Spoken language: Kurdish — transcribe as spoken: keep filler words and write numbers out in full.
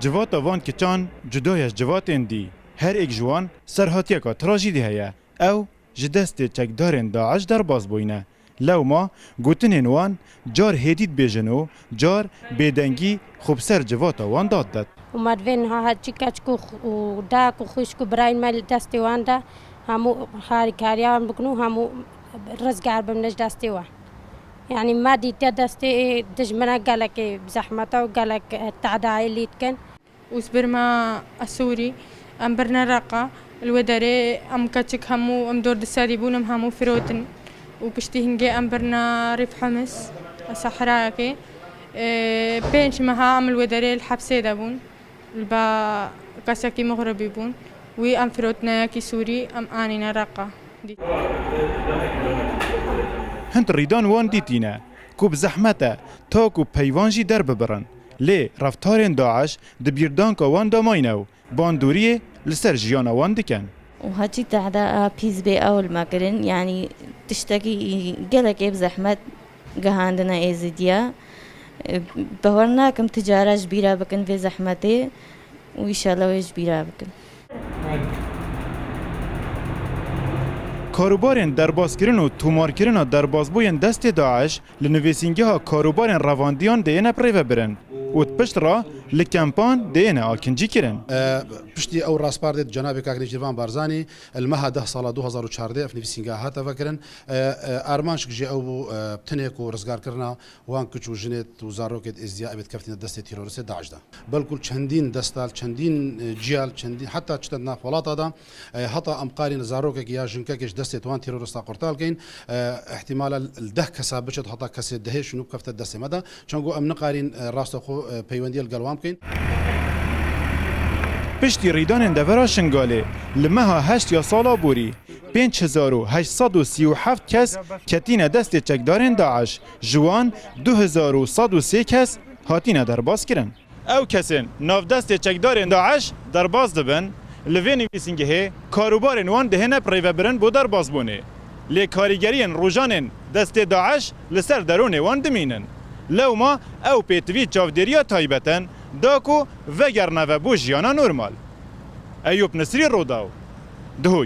Civata van kiçan cuda ye ji civatên dî. Her êk ji wan serhatiyeka trajîdî heye. Ew ji destê çekdarên DAIŞ derbas bûyne. Lewma gotinên wan car hêdî dibêjin û car bêdengî xwe bi ser civata wan dadidet. Û me divê niha her çi keçik û xu-, û dayik û xwişk û birayên me li destê wan de hemû harîkariya wan bikin û hemû rizgar bimne ji destê wan. Yanî me dîtiye destê dijmine gelekê bi zehmete û gelek, eh, tedayê lî dikin. Û ji ber me Esûrî em birine Reqa. Li wê derê em keçik hemû em dor di serî bûn, em hemû firotin. Û piştî hingê em birine Rîf Humis, sehrayekê. Ê, pênc meha em li wê derê li hepsê de bûn. Li ba kesekî mixribî bûn. Wî em firotine yekî Sûrî, em anîne Reqa. Hind rîdan wan dîtîne ku bi zehmet e ta ku peyvan jî derbibirin. Lê reftarên DAIŞ di bîrdanka wan de mayne û bandoriyê li ser jiyana wan dikin. û heçî tehda a pîs bê ew li me kirin, yanî tiştekî gelekê bi zehmet gihandine Êzidiya. Bawer nakim ti cara ji bîra bikin vê zehmetê û îşallah wê ji bîra bikin. Karûbarên derbaskirin û tomarkirina derbasbûyên destê DAIŞ li nivîsîngeha karûbarên revandiyan dêne birêvebirin û di pişt re li kempan dêne akincî kirin. E, piştî ew raspar dê cenabê Kak Nêçîrvan Barzanî li meha deh sala du hazar û çardeh ev nivîsîngeha hate vekirin. E, e, armanc jî ew bû, e, tinê ku rizgarkirina wan kiç û jinê û zarokê Êzidiya ebê dikeftin destê teroristê DAIŞ de. Belkû çendîn desta, çendîn, e, ciya, çendîn heta çite di nav welata de, e, heta em qarîn zarokek ya jinkekê ji destê wan terorista qurtal kein, e, ihtimala li deh kesa biçe heta kesê dehê şûnû bikefte destê me de. Çengo em niqarîn, e, rasta xwe, e, peywendiya li gel wan bikein. Piştî rîdanên devera Şingalê, li meha heşt ya sala borî, pênc hezar û heşt sed û sî û heft kes ketîne destê çekdarên DAIŞ, ji wan du hezar û sed û sê kes hatine derbas kirin. Ew kesên nav destê çekdarên DAIŞ derbas dibin, li vê nivîsîngehê karûbarên wan dihêne birêvebirin bo derbasbûnê. Lê karîgeriyên rojanên destê DAIŞ li ser deronê wan dimînin. Lewma ew pêtivî çavdêriya taybet in, da ku vegerine ve bo jiyana normal. Eyûp Nisrî, Rodaw, Duhok.